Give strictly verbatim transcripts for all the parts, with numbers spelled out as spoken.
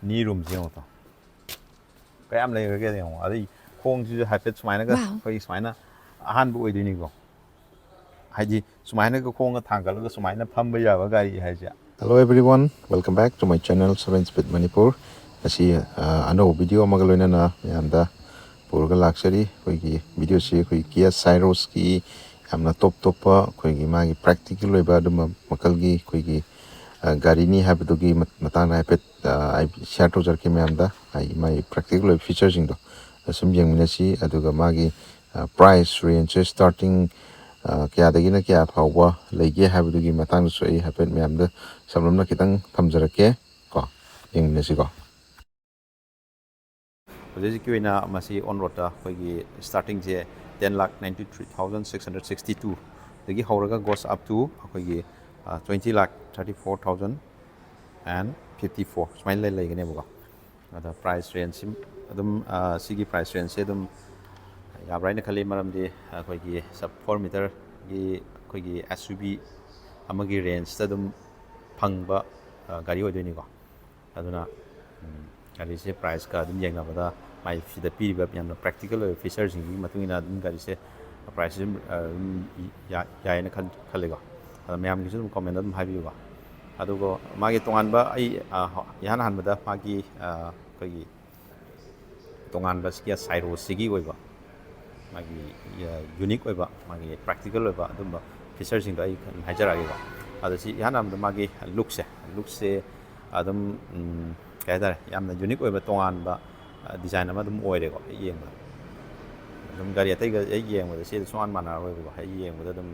knee roomꯁꯦ ꯌꯦꯡꯉꯣ ꯇꯣ, ꯀꯌꯥꯝ ꯂꯩꯈ꯭ꯔꯒꯦ ꯌꯦꯡꯉꯣ꯫ ꯑꯗꯩ ꯈꯣꯡꯁꯤꯁꯨ ꯍꯥꯏꯐꯦꯠ ꯁꯨꯃꯥꯏꯅꯒ, wow, ꯑꯩꯈꯣꯏꯒꯤ ꯁꯨꯃꯥꯏꯅ ꯑꯍꯥꯟꯕ ꯑꯣꯏꯗꯣꯏꯅꯤꯀꯣ꯫ ꯍꯥꯏꯗꯤ ꯁꯨꯃꯥꯏꯅꯒ ꯈꯣꯡꯒ ꯊꯥꯡꯒꯠꯂꯒ ꯁꯨꯃꯥꯏꯅ ꯐꯝꯕ ꯌꯥꯕ ꯒꯥꯔꯤ ꯍꯥꯏꯁꯦ꯫ Hello everyone, welcome back to my channel Seven Speed Manipur. ꯉꯁꯤ ꯑ, ꯑꯅꯧꯕ ꯚꯤꯗꯤꯑꯣ ꯑꯃꯒ ꯂꯣꯏꯅꯅ ꯃꯌꯥꯝꯗ ꯄꯨꯔꯒ ꯂꯥꯛꯆꯔꯤ꯫ ꯑꯩꯈꯣꯏꯒꯤ ꯚꯤꯗꯤꯑꯣꯁꯤ ꯑꯩꯈꯣꯏ Kia Syrosꯀꯤ ꯌꯥꯝꯅ ꯇꯣꯞ ꯇꯣꯞꯄ ꯑꯩꯈꯣꯏꯒꯤ ꯃꯥꯒꯤ ꯄ꯭ꯔꯦꯛꯇꯤꯀꯦꯜ ꯑꯣꯏꯕ ꯑꯗꯨꯝꯕ ꯃꯈꯜꯒꯤ ꯑꯩꯈꯣꯏꯒꯤ ꯑ, ꯒꯥꯔꯤꯅꯤ ꯍꯥꯏꯕꯗꯨꯒꯤ ꯃ- ꯃꯇꯥꯡꯗ ꯍꯥꯏꯐꯦꯠ ꯑ, ꯑꯩ ꯁꯤꯌꯥꯔ ꯇꯧꯖꯔꯛꯀꯦ ꯃꯌꯥꯝꯗ꯫ ꯑꯩ ꯃꯥꯒꯤ ꯄ꯭ꯔꯦꯛꯇꯤꯀꯦꯜ ꯑꯣꯏꯕ ꯐꯤꯆꯔꯁꯤꯡꯗꯣ ꯁꯨꯝ ꯌꯦꯡꯃꯤꯟꯅꯁꯤ꯫ ꯑꯗꯨꯒ ꯃꯥꯒꯤ ꯄ꯭ꯔꯥꯏꯁ ꯔꯦꯟꯖꯁꯦ ꯁ꯭ꯇꯥꯔꯇꯤꯡ ꯀꯌꯥꯗꯒꯤꯅ ꯀꯌꯥ ꯐꯥꯎꯕ ꯂꯩꯒꯦ ꯍꯥꯏꯕꯗꯨꯒꯤ ꯃꯇꯥꯡꯗꯁꯨ ꯑꯩ ꯍꯥꯏꯐꯦꯠ ꯃꯌꯥꯝꯗ ꯁꯝꯂꯞꯅ ꯈꯤꯇꯪ ꯊꯝꯖꯔꯛꯀꯦ ꯀꯣ꯫ ꯌꯦꯡꯃꯤꯟꯅꯁꯤꯀꯣ꯫ ꯍꯧꯖꯤꯛ ꯍꯧꯖꯤꯛꯀꯤ ꯑꯣꯏꯅ ꯃꯁꯤ ꯑꯣꯟ ꯔꯣꯗꯇ ꯑꯩꯈꯣꯏꯒꯤ ꯁ꯭ꯇꯥꯔꯇꯤꯡꯁꯦ ten lakh ninety three thousand six hundred sixty twoꯗꯒꯤ ꯍꯧꯔꯒ goes up to ꯑꯩꯈꯣꯏꯒꯤ twenty lakh thirty four thousand and fifty four ꯁꯨꯃꯥꯏꯅ ꯂꯩ- ꯂꯩꯒꯅꯦꯕꯀꯣ꯫ ꯑꯗ ꯄ꯭ꯔꯥꯏꯁ ꯔꯦꯟꯖꯁꯤ ꯑꯗꯨꯝ, ꯑ, ꯁꯤꯒꯤ ꯄ꯭ꯔꯥꯏꯁ ꯔꯦꯟꯖꯁꯦ ꯑꯗꯨꯝ ꯌꯥꯕ꯭ꯔꯥ ꯍꯥꯏꯅ ꯈꯜꯂꯤ, ꯃꯔꯝꯗꯤ ꯑꯩꯈꯣꯏꯒꯤ ꯁꯕ ꯐꯣꯔ ꯃꯤꯇꯔꯒꯤ ꯑꯩꯈꯣꯏꯒꯤ SUV ꯑꯃꯒꯤ ꯔꯦꯟꯖꯇ ꯑꯗꯨꯝ ꯐꯪꯕ, ꯑ, ꯒꯥꯔꯤ ꯑꯣꯏꯗꯣꯏꯅꯤꯀꯣ꯫ ꯑꯗꯨꯅ, ꯎꯝ, ꯒꯥꯔꯤꯁꯦ ꯄ꯭ꯔꯥꯏꯁꯀ ꯑꯗꯨꯝ ꯌꯦꯡꯅꯕꯗ ꯃꯥꯏ ꯁꯤꯗ ꯄꯤꯔꯤꯕ ꯌꯥꯝꯅ ꯄ꯭ꯔꯦꯛꯇꯤꯀꯦꯜ ꯑꯣꯏꯕ ꯐꯤꯆꯔꯁꯤꯡꯒꯤ ꯃꯇꯨꯡ ꯏꯟꯅ ꯑꯗꯨꯝ ꯒꯥꯔꯤꯁꯦ ꯄ꯭ꯔꯥꯏꯁꯁꯦ ꯑꯗꯨꯝ, ꯑ, ꯑꯗꯨꯝ ꯌꯥ-, ꯌꯥꯏꯌꯦꯅ ꯈꯟ-, ꯈꯜꯂꯤꯀꯣ꯫ ꯑꯗꯣ ꯃꯌꯥꯝꯒꯤꯁꯨ ꯑꯗꯨꯝ ꯀꯣꯃꯦꯟꯗ ꯑꯗꯨꯝ ꯍꯥꯏꯕꯤꯌꯨꯀꯣ꯫ ꯑꯗꯨꯒ ꯃꯥꯒꯤ ꯇꯣꯉꯥꯟꯕ ꯑꯩ, ꯑ, ꯍ-, ꯏꯍꯥꯟ ꯍꯥꯟꯕꯗ ꯃꯥꯒꯤ, ꯑ, ꯑꯩꯈꯣꯏꯒꯤ ꯇꯣꯉꯥꯟꯕ ꯁꯤꯒꯤ Syrosꯁꯤꯒꯤ ꯑꯣꯏꯕ ꯃꯥꯒꯤ, ꯑ, ꯌꯨꯅꯤꯛ ꯑꯣꯏꯕ, ꯃꯥꯒꯤ ꯄ꯭ꯔꯦꯛꯇꯤꯀꯦꯜ ꯑꯣꯏꯕ ꯑꯗꯨꯝꯕ ꯐꯤꯆꯔꯁꯤꯡꯗꯣ ꯑꯩ ꯑꯗꯨꯝ ꯍꯥꯏꯖꯔꯛꯑꯒꯦꯀꯣ꯫ ꯑꯗꯣ ꯁꯤ ꯏꯍꯥꯟ ꯍꯥꯟꯕꯗ ꯃꯥꯒꯤ ꯂꯨꯛꯁꯦ, ꯂꯨꯛꯁꯦ ꯑꯗꯨꯝ, ꯎꯝ, ꯀꯩ ꯍꯥꯏꯇꯥꯔꯦ, ꯌꯥꯝꯅ ꯌꯨꯅꯤꯛ ꯑꯣꯏꯕ ꯇꯣꯉꯥꯟꯕ, ꯑ, ꯗꯤꯖꯥꯏꯟ ꯑꯃ ꯑꯗꯨꯝ ꯑꯣꯏꯔꯦꯀꯣ ꯍꯦꯛ ꯌꯦꯡꯕꯗ꯫ ꯑꯗꯨꯝ ꯒꯥꯔꯤ ꯑꯇꯩꯒ ꯍꯦꯛ ꯌꯦꯡꯕꯗ ꯁꯤꯗ ꯁꯨꯡꯃꯥꯟ ꯃꯥꯟꯅꯔꯣꯏꯕꯀꯣ꯫ ꯍꯦꯛ ꯌꯦꯡꯕꯗ ꯑꯗꯨꯝ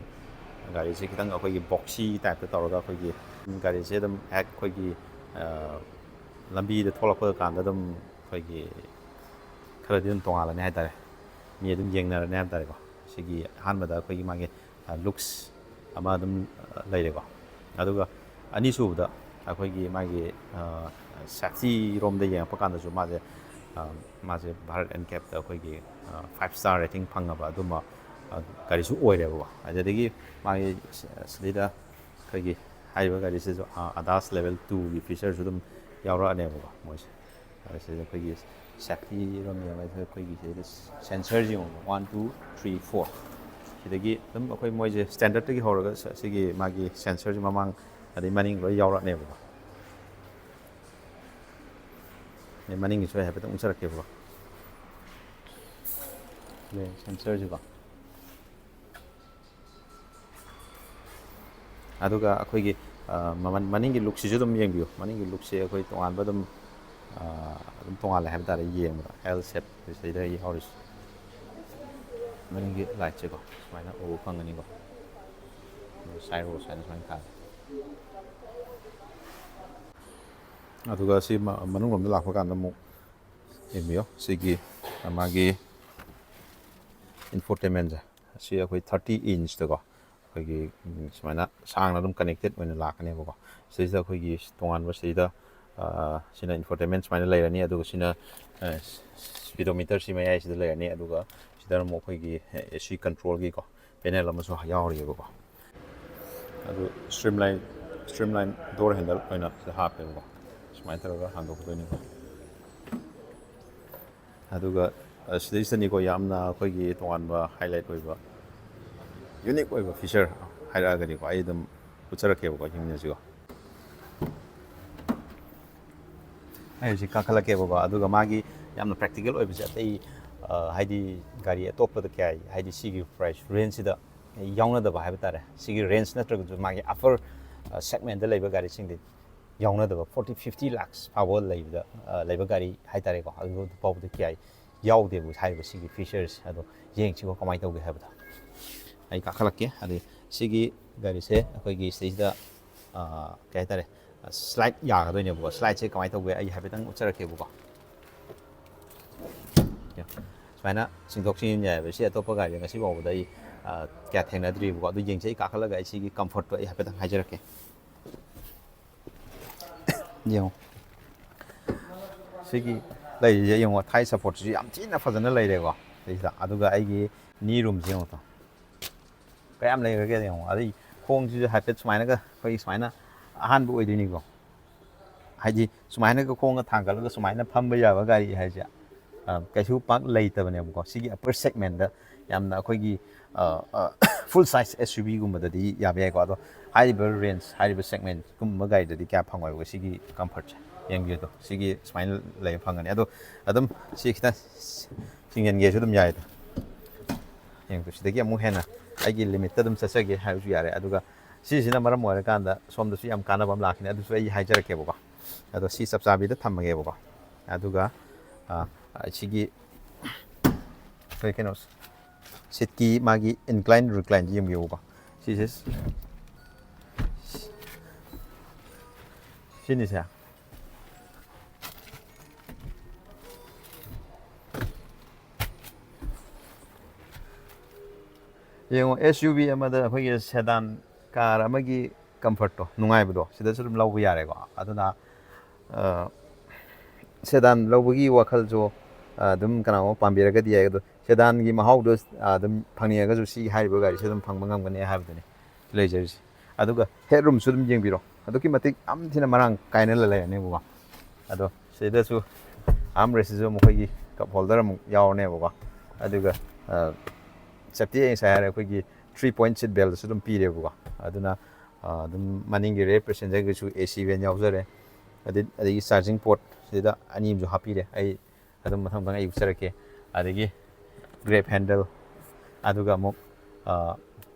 ꯒꯥꯔꯤꯁꯦ ꯈꯤꯇꯪ ꯑꯩꯈꯣꯏꯒꯤ ꯕꯣꯛꯁꯤ ꯇꯥꯏꯞꯇ ꯇꯧꯔꯒ ꯑꯩꯈꯣꯏꯒꯤ ꯒꯥꯔꯤꯁꯦ ꯑꯗꯨꯝ ꯍꯦꯛ ꯑꯩꯈꯣꯏꯒꯤ, ꯑ, ꯂꯝꯕꯤꯗ ꯊꯣꯛꯂꯛꯄ ꯀꯥꯟꯗ ꯑꯗꯨꯝ ꯑꯩꯈꯣꯏꯒꯤ ꯈꯔꯗꯤ ꯑꯗꯨꯝ ꯇꯣꯉꯥꯜꯂꯅꯤ ꯍꯥꯏꯇꯥꯔꯦ꯫ ꯃꯤ ꯑꯗꯨꯝ ꯌꯦꯡꯅꯔꯅꯤ ꯍꯥꯏꯕ ꯇꯥꯔꯦꯀꯣ꯫ ꯁꯤꯒꯤ ꯑꯍꯥꯟꯕꯗ ꯑꯩꯈꯣꯏꯒꯤ ꯃꯥꯒꯤ, ꯑ, ꯂꯨꯛꯁ ꯑꯃ ꯑꯗꯨꯝ, ꯑ, ꯂꯩꯔꯦꯀꯣ꯫ ꯑꯗꯨꯒ ꯑꯅꯤꯁꯨꯕꯗ ꯑꯩꯈꯣꯏꯒꯤ ꯃꯥꯒꯤ, ꯑ, ꯁꯦꯐꯇꯤ ꯔꯣꯝꯗ ꯌꯦꯡꯉꯛꯄ ꯀꯥꯟꯗꯁꯨ ꯃꯥꯁꯦ, ꯑ, ꯃꯥꯁꯦ Bharat NCAPꯇ ꯑꯩꯈꯣꯏꯒꯤ, ꯑ, five star rating ꯐꯪꯉꯕ ꯑꯗꯨꯝꯕ, ꯑ, ꯒꯥꯔꯤꯁꯨ ꯑꯣꯏꯔꯦꯕꯀꯣ꯫ ꯑꯗꯨꯗꯒꯤ ꯃꯥꯒꯤ ꯁ-, ꯁꯤꯗꯩꯗ ꯑꯩꯈꯣꯏꯒꯤ ꯍꯥꯏꯔꯤꯕ ꯒꯥꯔꯤꯁꯤꯁꯨ, ꯑ, ADAS level twoꯒꯤ ꯐꯤꯆꯔꯁꯨ ꯑꯗꯨꯝ ꯌꯥꯎꯔꯛꯑꯅꯦꯕꯀꯣ ꯃꯣꯏꯁꯦ꯫ ꯑꯗ ꯁꯤꯗ ꯑꯩꯈꯣꯏꯒꯤ ꯁꯦꯐꯇꯤ ꯔꯣꯝ ꯌꯦꯡꯉꯒ ꯑꯩꯈꯣꯏꯒꯤ ꯁꯤꯗ ꯁꯦꯟꯁꯔꯁꯤ ꯌꯦꯡꯉꯣ, ꯋꯥꯟ, ꯇꯨ, ꯊ꯭ꯔꯤ, ꯐꯣꯔ꯫ ꯁꯤꯗꯒꯤ ꯑꯗꯨꯝ ꯑꯩꯈꯣꯏ ꯃꯣꯏꯁꯦ ꯁ꯭ꯇꯦꯟꯗꯔꯠꯇꯒꯤ ꯍꯧꯔꯒ ꯁ-, ꯁꯤꯒꯤ ꯃꯥꯒꯤ ꯁꯦꯟꯁꯔꯁꯤ ꯃꯃꯥꯡ ꯑꯗꯩ ꯃꯅꯤꯡ ꯂꯣꯏ ꯌꯥꯎꯔꯛꯑꯅꯦꯕꯀꯣ꯫ ꯑꯗꯩ ꯃꯅꯤꯡꯒꯤꯁꯨ ꯑꯩ ꯍꯥꯏꯐꯦꯠꯇꯪ ꯎꯠꯆꯔꯛꯀꯦꯕꯀꯣ꯫ ꯁꯦꯟꯁꯔꯁꯤꯀꯣ꯫ ꯑꯗꯨꯒ ꯑꯩꯈꯣꯏꯒꯤ, ꯑ, ꯃꯃꯟ-, ꯃꯅꯤꯡꯒꯤ ꯂꯨꯛꯁꯤꯁꯨ ꯑꯗꯨꯝ ꯌꯦꯡꯕꯤꯌꯨ꯫ ꯃꯅꯤꯡꯒꯤ ꯂꯨꯛꯁꯦ ꯑꯩꯈꯣꯏ ꯇꯣꯉꯥꯟꯕ ꯑꯗꯨꯝ, ꯑ, ꯑꯗꯨꯝ ꯇꯣꯉꯥꯜꯂꯦ ꯍꯥꯏꯕ ꯇꯥꯔꯦ ꯌꯦꯡꯕꯗ꯫ ꯑꯦꯜ ꯁꯦꯞ ꯁꯤꯗ ꯌꯥꯎꯔꯤꯁꯦ꯫ ꯃꯅꯤꯡꯒꯤ ꯂꯥꯏꯠꯁꯦꯀꯣ ꯁꯨꯃꯥꯏꯅ ꯎꯕ ꯐꯪꯒꯅꯤꯀꯣ꯫ ꯁꯥꯏꯠ ꯔꯣ ꯁꯨꯃꯥꯏꯅ, ꯁꯨꯃꯥꯏꯅ ꯊꯥꯔꯦ꯫ ꯑꯗꯨꯒ ꯁꯤ ꯃ-, ꯃꯅꯨꯡꯂꯣꯝꯗ ꯂꯥꯛꯄ ꯀꯥꯟꯗ ꯑꯃꯨꯛ ꯌꯦꯡꯕꯤꯌꯣ꯫ ꯁꯤꯒꯤ, ꯑ, ꯃꯥꯒꯤ ꯏꯟꯐꯣꯇꯦꯟꯃꯦꯟꯁꯦ꯫ ꯑꯁꯤ ꯑꯩꯈꯣꯏ ꯊꯥꯔꯇꯤ ꯏꯟꯁꯇꯀꯣ ꯑꯩꯈꯣꯏꯒꯤ, ꯎꯝ, ꯁꯨꯃꯥꯏꯅ ꯁꯥꯡꯅ ꯑꯗꯨꯝ ꯀꯅꯦꯛꯇꯦꯠ ꯑꯣꯏꯅ ꯂꯥꯛꯀꯅꯦꯕꯀꯣ꯫ ꯁꯤꯗꯩꯁꯤꯗ ꯑꯩꯈꯣꯏꯒꯤ ꯇꯣꯉꯥꯟꯕ ꯁꯤꯗ, ꯑ, ꯁꯤꯅ ꯏꯟꯐꯣꯇꯦꯟꯃꯦꯟ ꯁꯨꯃꯥꯏꯅ ꯂꯩꯔꯅꯤ, ꯑꯗꯨꯒ ꯁꯤꯅ, ꯑ, ꯁ꯭ꯄꯤꯗꯣꯃꯤꯇꯔꯁꯤ ꯃꯌꯥꯏꯁꯤꯗ ꯂꯩꯔꯅꯤ, ꯑꯗꯨꯒ ꯁꯤꯗꯅ ꯑꯃꯨꯛ ꯑꯩꯈꯣꯏꯒꯤ ꯑꯦ ꯁꯤ ꯀꯟꯇ꯭ꯔꯣꯜꯒꯤꯀꯣ ꯄꯦꯅꯦꯜ ꯑꯃꯁꯨ ꯌꯥꯎꯔꯤꯑꯕꯀꯣ꯫ ꯑꯗꯨ ꯁ꯭ꯇ꯭ꯔꯤꯝꯂꯥꯏꯟ, ꯁ꯭ꯇ꯭ꯔꯤꯝꯂꯥꯏꯟ ꯗꯣꯔ ꯍꯦꯟꯗꯜ ꯑꯣꯏꯅ ꯁꯤꯗ ꯍꯥꯞꯄꯦꯕꯀꯣ꯫ ꯁꯨꯃꯥꯏꯅ ꯇꯧꯔꯒ ꯍꯥꯡꯗꯣꯛꯀꯗꯣꯏꯅꯤꯀꯣ꯫ ꯑꯗꯨꯒ, ꯑ, ꯁꯤꯗꯩꯁꯤꯗꯅꯤꯀꯣ ꯌꯥꯝꯅ ꯑꯩꯈꯣꯏꯒꯤ ꯇꯣꯉꯥꯟꯕ ꯍꯥꯏꯂꯥꯏꯠ ꯑꯣꯏꯕ, ꯌꯨꯅꯤꯛ ꯑꯣꯏꯕ ꯐꯤꯆꯔ ꯍꯥꯏꯔꯛꯑꯒꯗꯤꯀꯣ, ꯑꯩ ꯑꯗꯨꯝ ꯎꯠꯆꯔꯛꯀꯦꯕꯀꯣ, ꯌꯦꯡꯃꯤꯟꯅꯁꯤꯀꯣ꯫ ꯑꯩ ꯍꯧꯖꯤꯛ ꯀꯥꯈꯠꯂꯛꯀꯦꯕꯀꯣ, ꯑꯗꯨꯒ ꯃꯥꯒꯤ ꯌꯥꯝꯅ ꯄ꯭ꯔꯦꯛꯇꯤꯀꯦꯜ ꯑꯣꯏꯕꯁꯦ ꯑꯇꯩ, ꯑ, ꯍꯥꯏꯗꯤ ꯒꯥꯔꯤ ꯑꯇꯣꯞꯄꯗ ꯀꯌꯥ, ꯍꯥꯏꯗꯤ ꯁꯤꯒꯤ ꯄ꯭ꯔꯥꯏꯁ ꯔꯦꯟꯖꯁꯤꯗ ꯌꯥꯎꯅꯗꯕ ꯍꯥꯏꯕ ꯇꯥꯔꯦ꯫ ꯁꯤꯒꯤ ꯔꯦꯟꯖ ꯅꯠꯇ꯭ꯔꯒꯁꯨ ꯃꯥꯒꯤ ꯑꯄꯔ, ꯑ, ꯁꯦꯒꯃꯦꯟꯗ ꯂꯩꯕ ꯒꯥꯔꯤꯁꯤꯡꯗꯤ ꯌꯥꯎꯅꯗꯕ ꯐꯣꯔꯇꯤ, ꯐꯤꯐꯇꯤ ꯂꯥꯛꯁ ꯐꯥꯎꯕ ꯂꯩꯕꯗ, ꯑ, ꯂꯩꯕ ꯒꯥꯔꯤ ꯍꯥꯏꯇꯥꯔꯦꯀꯣ, ꯑꯗꯨ ꯐꯥꯎꯕꯗ ꯀꯌꯥ ꯌꯥꯎꯗꯦꯕ ꯍꯥꯏꯔꯤꯕ ꯁꯤꯒꯤ ꯐꯤꯆꯔꯁꯦ꯫ ꯑꯗꯣ ꯌꯦꯡꯁꯤꯀꯣ ꯀꯃꯥꯏꯅ ꯇꯧꯒꯦ ꯍꯥꯏꯕꯗꯣ꯫ ꯑꯩ ꯀꯥꯈꯠꯂꯛꯀꯦ꯫ ꯑꯗꯩ ꯁꯤꯒꯤ ꯒꯥꯔꯤꯁꯦ ꯑꯩꯈꯣꯏꯒꯤ ꯁꯤꯗꯩꯁꯤꯗ, ꯑ, ꯀꯩ ꯍꯥꯏꯇꯥꯔꯦ, ꯁ꯭ꯂꯥꯏꯠ ꯌꯥꯒꯗꯣꯏꯅꯦꯕꯀꯣ꯫ ꯁ꯭ꯂꯥꯏꯠꯁꯦ ꯀꯃꯥꯏꯅ ꯇꯧꯒꯦ ꯑꯩ ꯍꯥꯏꯐꯦꯠꯇꯪ ꯎꯠꯆꯔꯛꯀꯦꯕꯀꯣ꯫ ꯁꯨꯃꯥꯏꯅ ꯆꯤꯡꯊꯣꯛ ꯆꯤꯡꯁꯤꯟ ꯌꯥꯏꯑꯕ꯫ ꯁꯤ ꯑꯇꯣꯞꯄ ꯒꯥꯔꯤꯗ ꯉꯁꯤ ꯐꯥꯎꯕꯗ ꯑꯩ, ꯑ, ꯀꯌꯥ ꯊꯦꯡꯅꯗ꯭ꯔꯤꯕꯀꯣ꯫ ꯑꯗꯨ ꯌꯦꯡꯁꯦ, ꯑꯩ ꯀꯥꯈꯠꯂꯒ ꯑꯩ ꯁꯤꯒꯤ ꯀꯝꯐꯣꯔꯠꯇꯣ ꯑꯩ ꯍꯥꯏꯐꯦꯠꯇꯪ ꯍꯥꯏꯖꯔꯛꯀꯦ꯫ ꯌꯦꯡꯉꯣ꯫ ꯁꯤꯒꯤ ꯂꯩꯔꯤꯁꯦ ꯌꯦꯡꯉꯣ, ꯊꯥꯏ ꯁꯞꯄꯣꯔꯠꯁꯤꯁꯨ ꯌꯥꯝ ꯊꯤꯅ ꯐꯖꯅ ꯂꯩꯔꯦꯀꯣ ꯁꯤꯁꯤꯗ꯫ ꯑꯗꯨꯒ ꯑꯩꯒꯤ ꯅꯤ ꯔꯨꯝꯁꯦ ꯌꯦꯡꯉꯣ ꯇꯣ꯫ ꯀꯌꯥꯝ ꯂꯩꯈ꯭ꯔꯒꯦ ꯌꯦꯡꯉꯣ꯫ ꯑꯗꯩ ꯈꯣꯡꯁꯤꯁꯨ ꯍꯥꯏꯐꯦꯠ ꯁꯨꯃꯥꯏꯅꯒ ꯑꯩꯈꯣꯏꯒꯤ ꯁꯨꯃꯥꯏꯅ ꯑꯍꯥꯟꯕ ꯑꯣꯏꯗꯣꯏꯅꯤꯀꯣ꯫ ꯍꯥꯏꯗꯤ ꯁꯨꯃꯥꯏꯅꯒ ꯈꯣꯡꯒ ꯊꯥꯡꯒꯠꯂꯒ ꯁꯨꯃꯥꯏꯅ ꯐꯝꯕ ꯌꯥꯕ ꯒꯥꯔꯤ ꯍꯥꯏꯁꯦ ꯀꯩꯁꯨ ꯄꯥꯛ ꯂꯩꯇꯕꯅꯦꯕꯀꯣ꯫ ꯁꯤꯒꯤ ꯑꯄꯔ ꯁꯦꯒꯃꯦꯟꯗ ꯌꯥꯝꯅ ꯑꯩꯈꯣꯏꯒꯤ ꯐꯨꯜ ꯁꯥꯏꯖ ꯑꯦꯁ ꯌꯨ ꯚꯤꯒꯨꯝꯕꯗꯗꯤ ꯌꯥꯕ ꯌꯥꯏꯀꯣ꯫ ꯑꯗꯣ ꯍꯥꯏꯔꯤꯕ ꯔꯦꯟꯖ, ꯍꯥꯏꯔꯤꯕ ꯁꯦꯒꯃꯦꯟꯒꯨꯝꯕ ꯒꯥꯔꯤꯗꯗꯤ ꯀꯌꯥ ꯐꯪꯉꯣꯏꯕꯀꯣ꯫ ꯁꯤꯒꯤ ꯀꯝꯐꯔꯠꯁꯦ ꯌꯦꯡꯕꯤꯌꯨ ꯑꯗꯣ, ꯁꯤꯒꯤ ꯁꯨꯃꯥꯏꯅ ꯂꯩꯕ ꯐꯪꯒꯅꯤ꯫ ꯑꯗꯣ ꯑꯗꯨꯝ ꯁꯤ ꯈꯤꯇꯪ ꯆꯤꯡꯁꯤꯟꯒꯦꯁꯨ ꯑꯗꯨꯝ ꯌꯥꯏꯗ꯫ ꯌꯦꯡꯗꯣ, ꯁꯤꯗꯒꯤ ꯑꯃꯨꯛ ꯍꯦꯟꯅ ꯑꯩꯒꯤ ꯂꯤꯃꯤꯠꯇ ꯑꯗꯨꯝ ꯆꯠꯆꯒꯦ ꯍꯥꯏꯕꯁꯨ ꯌꯥꯔꯦ꯫ ꯑꯗꯨꯒ ꯁꯤꯁꯤꯅ ꯃꯔꯝ ꯑꯣꯏꯔꯀꯥꯟꯗ ꯁꯣꯝꯗꯁꯨ ꯌꯥꯝ ꯀꯥꯟꯅꯕ ꯑꯃ ꯂꯥꯛꯈꯤꯅꯤ, ꯑꯗꯨꯁꯨ ꯑꯩ ꯍꯥꯏꯖꯔꯛꯀꯦꯕꯀꯣ꯫ ꯑꯗꯣ ꯁꯤ ꯆꯞ ꯆꯥꯕꯤꯗ ꯊꯝꯃꯒꯦꯕꯀꯣ꯫ ꯑꯗꯨꯒ ꯁꯤꯒꯤ ꯑꯩꯈꯣꯏ ꯀꯩꯅꯣ ꯁꯤꯠꯀꯤ ꯃꯥꯒꯤ ꯏꯟꯀ꯭ꯂꯥꯏꯟ ꯔꯤꯀ꯭ꯂꯥꯏꯟꯁꯤ ꯌꯦꯡꯕꯤꯌꯨꯀꯣ꯫ ꯁꯤꯁꯦ, ꯁꯤꯅꯤꯁꯦ꯫ ꯌꯦꯡꯉꯣ, ꯑꯦꯁ ꯌꯨ ꯚꯤ ꯑꯃꯗ ꯑꯩꯈꯣꯏꯒꯤ ꯁꯦꯗꯥꯟ ꯀꯥꯔ ꯑꯃꯒꯤ ꯀꯝꯐꯔꯠꯇꯣ, ꯅꯨꯡꯉꯥꯏꯕꯗꯣ, ꯁꯤꯗꯁꯨ ꯑꯗꯨꯝ ꯂꯧꯕ ꯌꯥꯔꯦꯀꯣ꯫ ꯑꯗꯨꯅ ꯁꯦꯗꯥꯟ ꯂꯧꯕꯒꯤ ꯋꯥꯈꯜꯁꯨ ꯑꯗꯨꯝ ꯀꯅꯥꯒꯨꯝꯕ ꯄꯥꯝꯕꯤꯔꯒꯗꯤ ꯌꯥꯏ꯫ ꯑꯗꯣ ꯁꯦꯗꯥꯟꯒꯤ ꯃꯍꯥꯎꯗꯣ ꯑꯗꯨꯝ ꯐꯪꯅꯤꯡꯉꯒꯁꯨ ꯁꯤ ꯍꯥꯏꯔꯤꯕ ꯒꯥꯔꯤꯁꯦ ꯑꯗꯨꯝ ꯐꯪꯕ ꯉꯝꯒꯅꯤ ꯍꯥꯏꯕꯗꯨꯅꯤ ꯂꯩꯖꯔꯤꯁꯦ꯫ ꯑꯗꯨꯒ ꯍꯦꯠ ꯔꯨꯝꯁꯨ ꯑꯗꯨꯝ ꯌꯦꯡꯕꯤꯔꯣ, ꯑꯗꯨꯛꯀꯤ ꯃꯇꯤꯛ ꯌꯥꯝ ꯊꯤꯅ ꯃꯔꯥꯡ ꯀꯥꯏꯅ ꯂꯩꯔꯅꯦꯕꯀꯣ꯫ ꯑꯗꯣ ꯁꯤꯗꯁꯨ ꯑꯥꯔꯝ ꯔꯦꯁꯁꯤꯁꯨ ꯃꯈꯣꯏꯒꯤ ꯀꯞ ꯍꯣꯜꯗꯔ ꯑꯃꯨꯛ ꯌꯥꯎꯔꯅꯦꯕꯀꯣ꯫ ꯑꯗꯨꯒ ꯁꯦꯐꯇꯤ ꯉꯁꯥꯏ ꯍꯥꯏꯔꯦ, ꯑꯩꯈꯣꯏꯒꯤ ꯊ꯭ꯔꯤ ꯄꯣꯏꯟꯠ ꯁꯤꯠ ꯕꯦꯜꯗꯁꯨ ꯑꯗꯨꯝ ꯄꯤꯔꯦꯕꯀꯣ꯫ ꯑꯗꯨꯅ ꯑꯗꯨꯝ ꯃꯅꯤꯡꯒꯤ ꯔꯦꯌꯔ ꯄꯦꯁꯦꯟꯖꯔꯒꯤꯁꯨ ꯑꯦ ꯁꯤ ꯚꯦꯟ ꯌꯥꯎꯖꯔꯦ꯫ ꯑꯗꯩ, ꯑꯗꯒꯤ ꯆꯥꯔꯖꯤꯡ ꯄꯣꯔꯠ ꯁꯤꯗ ꯑꯅꯤ ꯑꯃꯁꯨ ꯍꯥꯞꯄꯤꯔꯦ꯫ ꯑꯩ ꯑꯗꯨꯝ ꯃꯊꯪ ꯃꯊꯪ ꯑꯩ ꯎꯠꯆꯔꯛꯀꯦ꯫ ꯑꯗꯒꯤ ꯒ꯭ꯔꯦꯞ ꯍꯦꯟꯗꯜ, ꯑꯗꯨꯒ ꯑꯃꯨꯛ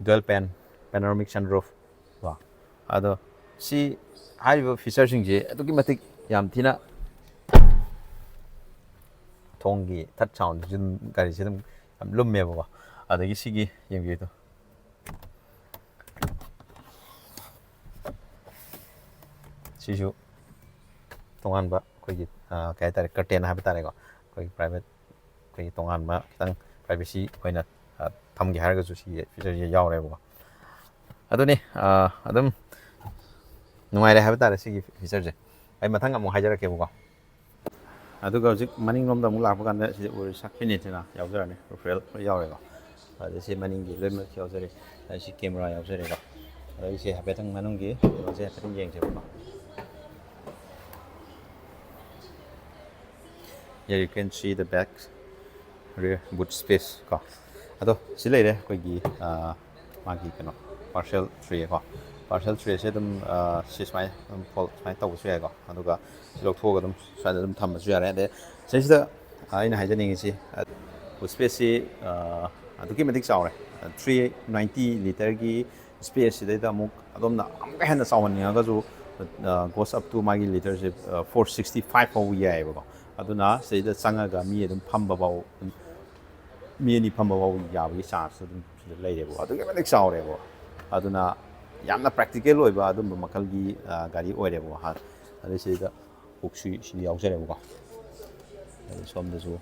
ꯗꯨꯋꯦꯜ ꯄꯦꯟ ꯄꯦꯅꯣꯔꯥꯃꯤꯛ ꯁꯟꯔꯨꯐ ꯀꯣ꯫ ꯑꯗꯣ ꯁꯤ ꯍꯥꯏꯔꯤꯕ ꯐꯤꯆꯔꯁꯤꯡꯁꯦ ꯑꯗꯨꯛꯀꯤ ꯃꯇꯤꯛ ꯌꯥꯝ ꯊꯤꯅ, ꯊꯣꯡꯒꯤ ꯊꯠ ꯁꯥꯎꯟꯁꯤꯁꯨ ꯑꯗꯨꯝ ꯒꯥꯔꯤꯁꯦ ꯑꯗꯨꯝ ꯌꯥꯝ ꯂꯨꯝꯃꯦꯕꯀꯣ꯫ ꯑꯗꯒꯤ ꯁꯤꯒꯤ ꯌꯦꯡꯕꯤꯌꯨ, ꯁꯤꯁꯨ ꯇꯣꯉꯥꯟꯕ ꯑꯩꯈꯣꯏꯒꯤ ꯀꯩ ꯍꯥꯏꯇꯥꯔꯦ, ꯀꯔꯇꯦꯟ ꯍꯥꯏꯕ ꯇꯥꯔꯦꯀꯣ꯫ ꯑꯩꯈꯣꯏꯒꯤ ꯄ꯭ꯔꯥꯏꯚꯦꯠ, ꯑꯩꯈꯣꯏꯒꯤ ꯇꯣꯉꯥꯟꯕ ꯈꯤꯇꯪ ꯄ꯭ꯔꯥꯏꯚꯦꯁꯤ ꯑꯣꯏꯅ ꯊꯝꯒꯦ ꯍꯥꯏꯔꯒꯁꯨ ꯁꯤꯒꯤ ꯐꯤꯆꯔꯁꯦ ꯌꯥꯎꯔꯦꯕꯀꯣ꯫ ꯑꯗꯨꯅꯤ, ꯑꯗꯨꯝ ꯅꯨꯡꯉꯥꯏꯔꯦ ꯍꯥꯏꯕ ꯇꯥꯔꯦ ꯁꯤꯒꯤ ꯐꯤꯆꯔꯁꯦ꯫ ꯑꯩ ꯃꯊꯪ ꯑꯃꯨꯛ ꯍꯥꯏꯖꯔꯛꯀꯦꯕꯀꯣ꯫ ꯑꯗꯨꯒ ꯍꯧꯖꯤꯛ ꯃꯅꯤꯡꯂꯣꯝꯗ ꯑꯃꯨꯛ ꯂꯥꯛꯄ ꯀꯥꯟꯗ ꯁꯤꯗ ꯎꯔꯤꯁꯦ ꯐꯤꯅꯤꯁꯤꯅ ꯌꯥꯎꯖꯔꯅꯤ, ꯔꯨꯐꯦꯜ ꯂꯣꯏ ꯌꯥꯎꯔꯦꯀꯣ꯫ ꯑꯗ ꯁꯤ ꯃꯅꯤꯡꯒꯤ ꯂꯣꯏꯅꯃꯛ ꯌꯥꯎꯖꯔꯦ꯫ ꯑꯗ ꯁꯤ ꯀꯦꯃꯦꯔꯥ ꯌꯥꯎꯖꯔꯦꯀꯣ꯫ ꯑꯗ ꯁꯤ ꯍꯥꯏꯐꯦꯠꯇꯪ ꯃꯅꯨꯡꯒꯤ ꯀꯩꯅꯣꯁꯦ ꯍꯥꯏꯐꯦꯠꯇꯪ ꯌꯦꯡꯁꯦꯕꯀꯣ꯫ Here you can see the back rear boot space ꯀꯣ꯫ ꯑꯗꯣ ꯁꯤ ꯂꯩꯔꯦ ꯑꯩꯈꯣꯏꯒꯤ, ꯑ, ꯃꯥꯒꯤ ꯀꯩꯅꯣ, partial tray ꯀꯣ꯫ Partial tray ꯁꯦ ꯑꯗꯨꯝ, ꯑ, ꯁꯤ ꯁꯨꯃꯥꯏꯅ ꯑꯗꯨꯝ fold ꯁꯨꯃꯥꯏꯅ ꯇꯧꯕꯁꯨ ꯌꯥꯏꯀꯣ꯫ ꯑꯗꯨꯒ ꯁꯤ ꯂꯧꯊꯣꯛꯑꯒ ꯑꯗꯨꯝ ꯁ꯭ꯋꯥꯏꯗ ꯑꯗꯨꯝ ꯊꯝꯕꯁꯨ ꯌꯥꯔꯦ꯫ ꯑꯗꯩ ꯁꯤꯁꯤꯗ, ꯑ, ꯑꯩꯅ ꯍꯥꯏꯖꯅꯤꯡꯉꯤꯁꯤ, ꯑ, boot space ꯁꯤ, ꯑ, ꯑꯗꯨꯛꯀꯤ ꯃꯇꯤꯛ ꯆꯥꯎꯔꯦ꯫ ꯑ, three ninety liter ꯒꯤ space ꯁꯤꯗꯩꯗ ꯑꯃꯨꯛ ꯑꯗꯣꯝꯅ ꯑꯃꯨꯛꯀ ꯍꯦꯟꯅ ꯆꯥꯎꯍꯟꯅꯤꯡꯉꯒꯁꯨ, ꯑ, goes up to ꯃꯥꯒꯤ liter ꯁꯦ, ꯑ, four sixty five ꯐꯥꯎꯕ ꯌꯥꯏꯑꯕꯀꯣ꯫ ꯑꯗꯨꯅ ꯁꯤꯗꯩꯗ ꯆꯪꯉꯒ ꯃꯤ ꯑꯗꯨꯝ ꯐꯝꯕ ꯐꯥꯎ, ꯃꯤ ꯑꯅꯤ ꯐꯝꯕ ꯐꯥꯎ ꯌꯥꯕꯒꯤ chance ꯁꯨ ꯑꯗꯨꯝ ꯁꯤꯗ ꯂꯩꯔꯦꯕꯀꯣ꯫ ꯑꯗꯨꯛꯀꯤ ꯃꯇꯤꯛ ꯆꯥꯎꯔꯦꯕ꯫ ꯑꯗꯨꯅ ꯌꯥꯝꯅ practical ꯑꯣꯏꯕ ꯑꯗꯨꯝꯕ ꯃꯈꯜꯒꯤ, ꯑ, ꯒꯥꯔꯤ ꯑꯣꯏꯔꯦꯕꯀꯣ꯫ ꯍꯥ, ꯑꯗꯩ ꯁꯤꯗ ꯍꯨꯛꯁꯨ ꯁꯤꯗ ꯌꯥꯎꯖꯔꯦꯕꯀꯣ꯫ ꯑꯗꯩ ꯁꯣꯝꯗꯁꯨ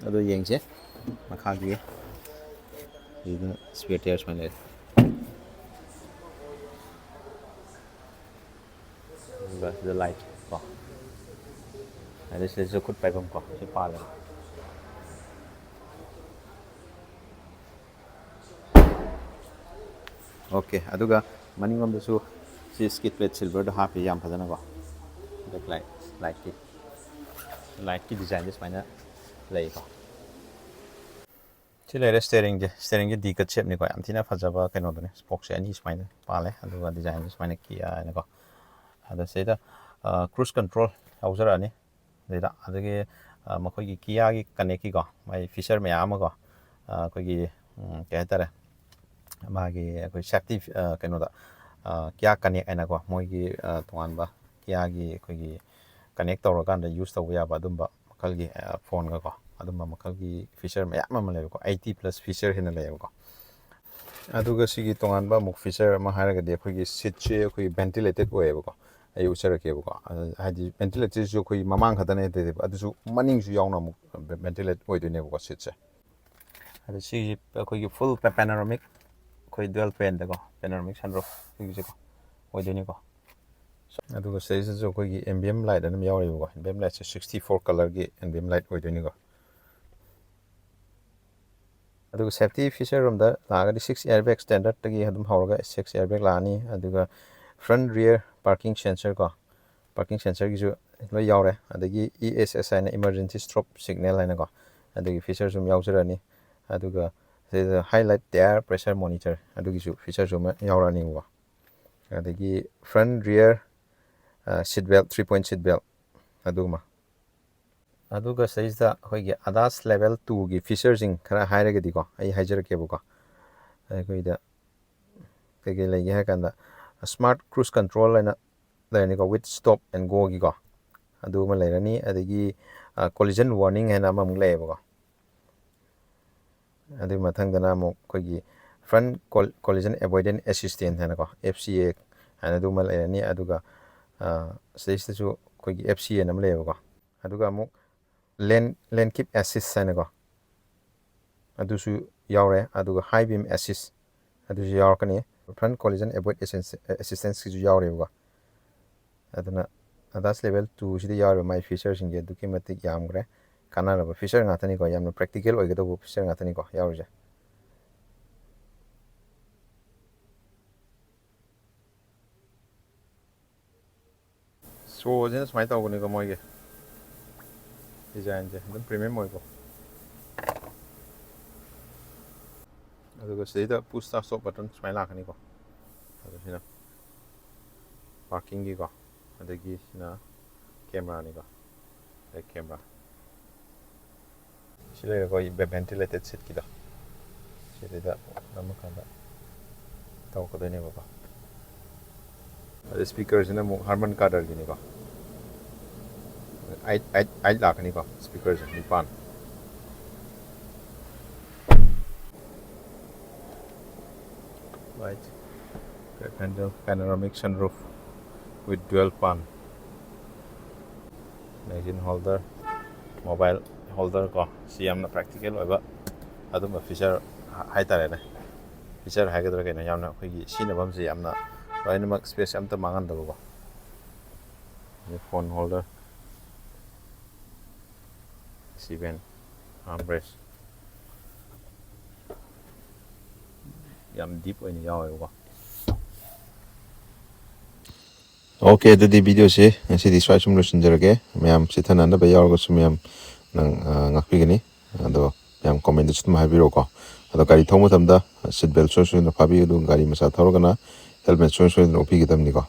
ꯑꯗꯣ ꯌꯦꯡꯁꯦ ꯃꯈꯥꯒꯤ꯫ ꯁꯤꯗꯅ spare tyre ꯁꯨꯃꯥꯏꯅ ꯂꯩꯔꯦ꯫ ꯑꯗꯨꯒ ꯁꯤꯗ light ꯀꯣ꯫ ꯑꯗꯩ ꯁꯤꯗꯁꯨ ꯈꯨꯠ ꯄꯥꯏꯐꯝ ꯀꯣ, ꯁꯤ ꯄꯥꯜꯂꯦ꯫ OK, ꯑꯗꯨꯒ ꯃꯅꯤꯡꯂꯣꯝꯗꯁꯨ ꯁꯤ skid plate silver ꯗ ꯍꯥꯞꯄꯤ ꯌꯥꯝ ꯐꯖꯅꯀꯣ꯫ Back light, light ꯀꯤ, light ꯀꯤ design ꯁꯦ ꯁꯨꯃꯥꯏꯅ ꯂꯩꯀꯣ꯫ ꯁꯤ ꯂꯩꯔꯦ steering ꯁꯦ꯫ Steering ꯁꯦ D cut shape ꯅꯤꯀꯣ꯫ ꯌꯥꯝ ꯊꯤꯅ ꯐꯖꯕ ꯀꯩꯅꯣꯗꯨꯅꯤ꯫ Spoke ꯁꯦ ꯑꯅꯤ ꯁꯨꯃꯥꯏꯅ ꯄꯥꯜꯂꯦ꯫ ꯑꯗꯨꯒ design ꯁꯦ ꯁꯨꯃꯥꯏꯅ Kia ꯍꯥꯏꯅꯀꯣ꯫ ꯑꯗ ꯁꯤꯗ, ꯑ, cruise control ꯌꯥꯎꯖꯔꯛꯑꯅꯤ꯫ ꯑꯗꯩꯗ, ꯑꯗꯒꯤ, ꯑ, ꯃꯈꯣꯏꯒꯤ Kia ꯒꯤ Connect ꯀꯤꯀꯣ, ꯃꯥꯒꯤ feature ꯃꯌꯥꯝ ꯑꯃꯀꯣ, ꯑ, ꯑꯩꯈꯣꯏꯒꯤ, ꯎꯝ, ꯀꯩ ꯍꯥꯏꯇꯥꯔꯦ, ꯃꯥꯒꯤ ꯑꯩꯈꯣꯏ safety, ꯑ, ꯀꯩꯅꯣꯗ, ꯑ, Kia Connect ꯍꯥꯏꯅꯀꯣ, ꯃꯣꯏꯒꯤ, ꯑ, ꯇꯣꯉꯥꯟꯕ Kia ꯒꯤ ꯑꯩꯈꯣꯏꯒꯤ connect ꯇꯧꯔꯀꯥꯟꯗ use ꯇꯧꯕ ꯌꯥꯕ ꯑꯗꯨꯝꯕ ꯃꯈꯜꯒꯤ, ꯑ, phone ꯒꯀꯣ, ꯑꯗꯨꯝꯕ ꯃꯈꯜꯒꯤ feature ꯃꯌꯥꯝ ꯑꯃ ꯂꯩꯕꯀꯣ, eighty plus feature ꯍꯦꯟꯅ ꯂꯩꯌꯦꯕꯀꯣ꯫ ꯑꯗꯨꯒ ꯁꯤꯒꯤ ꯇꯣꯉꯥꯟꯕ ꯑꯃꯨꯛ feature ꯑꯃ ꯍꯥꯏꯔꯒꯗꯤ ꯑꯩꯈꯣꯏꯒꯤ seat ꯁꯦ ꯑꯩꯈꯣꯏꯒꯤ ventilated ꯑꯣꯏꯌꯦꯕꯀꯣ꯫ ꯑꯩ ꯎꯠꯆꯔꯛꯀꯦꯕꯀꯣ꯫ ꯑ, ꯍꯥꯏꯗꯤ ventilated ꯁꯤꯁꯨ ꯑꯩꯈꯣꯏꯒꯤ ꯃꯃꯥꯡ ꯈꯛꯇꯅꯦ ꯅꯠꯇꯦꯕ, ꯑꯗꯨꯁꯨ ꯃꯅꯤꯡꯁꯨ ꯌꯥꯎꯅ ꯑꯃꯨꯛ ventilate ꯑꯣꯏꯗꯣꯏꯅꯦꯕꯀꯣ seat ꯁꯦ꯫ ꯑꯗ ꯁꯤꯒꯤ ꯑꯩꯈꯣꯏꯒꯤ full panoramic, ꯑꯩꯈꯣꯏ dual pane ꯗꯀꯣ, panoramic sunroof ꯁꯤꯒꯤꯁꯦꯀꯣ ꯑꯣꯏꯗꯣꯏꯅꯤꯀꯣ꯫ ꯑꯗꯨꯒ ꯁꯤꯗꯩꯁꯤꯗꯁꯨ ꯑꯩꯈꯣꯏꯒꯤ ambient light ꯑꯗꯨꯝ ꯌꯥꯎꯔꯤꯕꯀꯣ꯫ Ambient light ꯁꯦ sixty four colour ꯒꯤ ambient light ꯑꯣꯏꯗꯣꯏꯅꯤꯀꯣ꯫ ꯑꯗꯨꯒ safety feature ꯔꯣꯝꯗ ꯂꯥꯛꯑꯒꯗꯤ six airbag standard ꯇꯒꯤ ꯑꯗꯨꯝ ꯍꯧꯔꯒ six airbag ꯂꯥꯛꯑꯅꯤ꯫ ꯑꯗꯨꯒ front rear parking sensor ꯀꯣ, Parking sensorꯒꯤꯁꯨ ꯂꯣꯏ ꯌꯥꯎꯔꯦ꯫ ꯑꯗꯒꯤ E S S ꯍꯥꯏꯅ emergency stop signal ꯍꯥꯏꯅꯀꯣ, ꯑꯗꯨꯒꯤ featureꯁꯨ ꯑꯗꯨꯝ ꯌꯥꯎꯖꯔꯅꯤ꯫ ꯑꯗꯨꯒ ꯁꯤꯗ high light tire pressure monitor ꯑꯗꯨꯒꯤꯁꯨ featureꯁꯨ ꯑꯃ ꯌꯥꯎꯔꯛꯑꯅꯤꯕꯀꯣ꯫ ꯑꯗꯒꯤ front rear seat belt, three point seat belt ꯑꯗꯨꯃ꯫ ꯑꯗꯨꯒ ꯁꯤꯗꯩꯁꯤꯗ ꯑꯩꯈꯣꯏꯒꯤ ADAS level twoꯒꯤ featureꯁꯤꯡ ꯈꯔ ꯍꯥꯏꯔꯒꯗꯤꯀꯣ, ꯑꯩ ꯍꯥꯏꯖꯔꯛꯀꯦꯕꯀꯣ꯫ ꯑꯩꯈꯣꯏꯗ ꯀꯩꯀꯩ ꯂꯩꯒꯦ ꯍꯥꯏ ꯀꯥꯟꯗ, smart cruise control ꯍꯥꯏꯅ ꯂꯩꯔꯅꯤꯀꯣ, with stop and goꯒꯤꯀꯣ, ꯑꯗꯨ ꯑꯃ ꯂꯩꯔꯅꯤ꯫ ꯑꯗꯒꯤ collision warning ꯍꯥꯏꯅ ꯑꯃꯃꯨꯛ ꯂꯩꯌꯦꯕꯀꯣ꯫ ꯑꯗꯨꯒꯤ ꯃꯊꯪꯗꯅ ꯑꯃꯨꯛ ꯑꯩꯈꯣꯏꯒꯤ front collision avoidance assistance ꯍꯥꯏꯅꯀꯣ, F C A ꯍꯥꯏꯅ ꯑꯗꯨꯃ ꯂꯩꯔꯅꯤ꯫ ꯑꯗꯨꯒ ꯁꯤꯗꯩꯁꯤꯗꯁꯨ ꯑꯩꯈꯣꯏꯒꯤ F C A ꯍꯥꯏꯅ ꯑꯃ ꯂꯩꯌꯦꯕꯀꯣ꯫ ꯑꯗꯨꯒ ꯑꯃꯨꯛ lane lane keep assist ꯍꯥꯏꯅꯀꯣ, ꯑꯗꯨꯁꯨ ꯌꯥꯎꯔꯦ꯫ ꯑꯗꯨꯒ high beam assist ꯑꯗꯨꯁꯨ ꯌꯥꯎꯔꯛꯀꯅꯤ꯫ Front collision avoid assistance ꯀꯤꯁꯨ ꯌꯥꯎꯔꯦꯕꯀꯣ꯫ ꯑꯗꯨꯅ ADAS level twoꯁꯤꯗ ꯌꯥꯎꯔꯤꯕ ꯃꯥꯏ featureꯁꯤꯡꯁꯦ ꯑꯗꯨꯛꯀꯤ ꯃꯇꯤꯛ ꯌꯥꯝꯈ꯭ꯔꯦ꯫ ꯀꯥꯟꯅꯔꯕ feature ꯉꯥꯛꯇꯅꯤꯀꯣ, ꯌꯥꯝꯅ practical ꯑꯣꯏꯒꯗꯧꯕ feature ꯉꯥꯛꯇꯅꯤꯀꯣ ꯌꯥꯎꯔꯤꯁꯦ꯫ Showꯁꯤꯅ ꯁꯨꯃꯥꯏꯅ ꯇꯧꯕꯅꯤꯀꯣ, ꯃꯣꯏꯒꯤ designꯁꯦ ꯑꯗꯨꯝ premium ꯑꯣꯏꯀꯣ꯫ ꯑꯗꯨꯒ ꯁꯤꯗꯩꯗ push start stop button ꯁꯨꯃꯥꯏꯅ ꯂꯥꯛꯀꯅꯤꯀꯣ꯫ ꯑꯗꯨ ꯁꯤꯅ parkingꯒꯤꯀꯣ꯫ ꯑꯗꯒꯤ ꯁꯤꯅ cameraꯅꯤꯀꯣ꯫ Back camera꯫ ꯁꯤ ꯂꯩꯔꯦꯀꯣ, ꯑꯩ ventilated seatꯀꯤꯗꯣ꯫ ꯁꯤꯗꯩꯗ ꯅꯝꯃꯀꯥꯟꯗ ꯇꯧꯔꯛꯀꯗꯣꯏꯅꯦꯕꯀꯣ꯫ ꯑꯗ speakerꯁꯤꯅ ꯑꯃꯨꯛ Harman Kardonꯒꯤꯅꯤꯀꯣ꯫ Eight, eight, eight ꯂꯥꯛꯀꯅꯤꯀꯣ, speakerꯁꯦ ꯅꯤꯄꯥꯟ꯫ Right. Great handle, panoramic sunroof with dual pan, magazine holder, mobile holder ꯀꯣ, ꯁꯤ ꯌꯥꯝꯅ practical ꯑꯣꯏꯕ ꯑꯗꯨꯝꯕ feature ꯍꯥꯏꯇꯥꯔꯦꯅꯦ꯫ Feature ꯍꯥꯏꯒꯗ꯭ꯔꯥ ꯀꯩꯅꯣ, ꯌꯥꯝꯅ ꯑꯩꯈꯣꯏꯒꯤ ꯁꯤꯖꯤꯟꯅꯐꯝꯁꯦ ꯌꯥꯝꯅ ꯂꯣꯏꯅꯃꯛ space ꯑꯝꯇ ꯃꯥꯡꯍꯟꯗꯕꯀꯣ꯫ ꯑꯗꯩ phone holder, seat belt, armrest, ꯌꯥꯝ deep ꯑꯣꯏꯅ ꯌꯥꯎꯋꯦꯕꯀꯣ꯫ ꯑꯣꯀꯦ, ꯑꯗꯨꯗꯤ ꯚꯤꯗꯤꯑꯣꯁꯦ ꯉꯁꯤꯗꯤ ꯁ꯭ꯋꯥꯏ ꯁꯨꯝ ꯂꯣꯏꯁꯤꯟꯖꯔꯒꯦ꯫ ꯃꯌꯥꯝ ꯆꯤꯊꯅꯅꯕ ꯌꯥꯎꯔꯒꯁꯨ ꯃꯌꯥꯝ ꯅꯪ ꯉꯥꯛꯄꯤꯒꯅꯤ꯫ ꯑꯗꯣ ꯃꯌꯥꯝ ꯀꯣꯃꯦꯟꯗꯁꯨ ꯑꯗꯨꯝ ꯍꯥꯏꯕꯤꯔꯛꯑꯣꯀꯣ꯫ ꯑꯗꯣ ꯒꯥꯔꯤ ꯊꯧꯕ ꯃꯇꯝꯗ ꯁꯤꯠ ꯕꯦꯜ ꯁꯣꯏ ꯁꯣꯏꯗꯅ ꯐꯥꯕꯤꯌꯨ, ꯑꯗꯨꯒ ꯒꯥꯔꯤ ꯃꯆꯥ ꯊꯧꯔꯒꯅ ꯍꯦꯜꯃꯦꯠ ꯁꯣꯏ ꯁꯣꯏꯗꯅ ꯎꯞꯄꯤꯒꯗꯕꯅꯤꯀꯣ꯫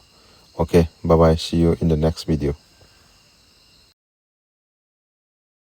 Okay, bye bye, see you in the next video.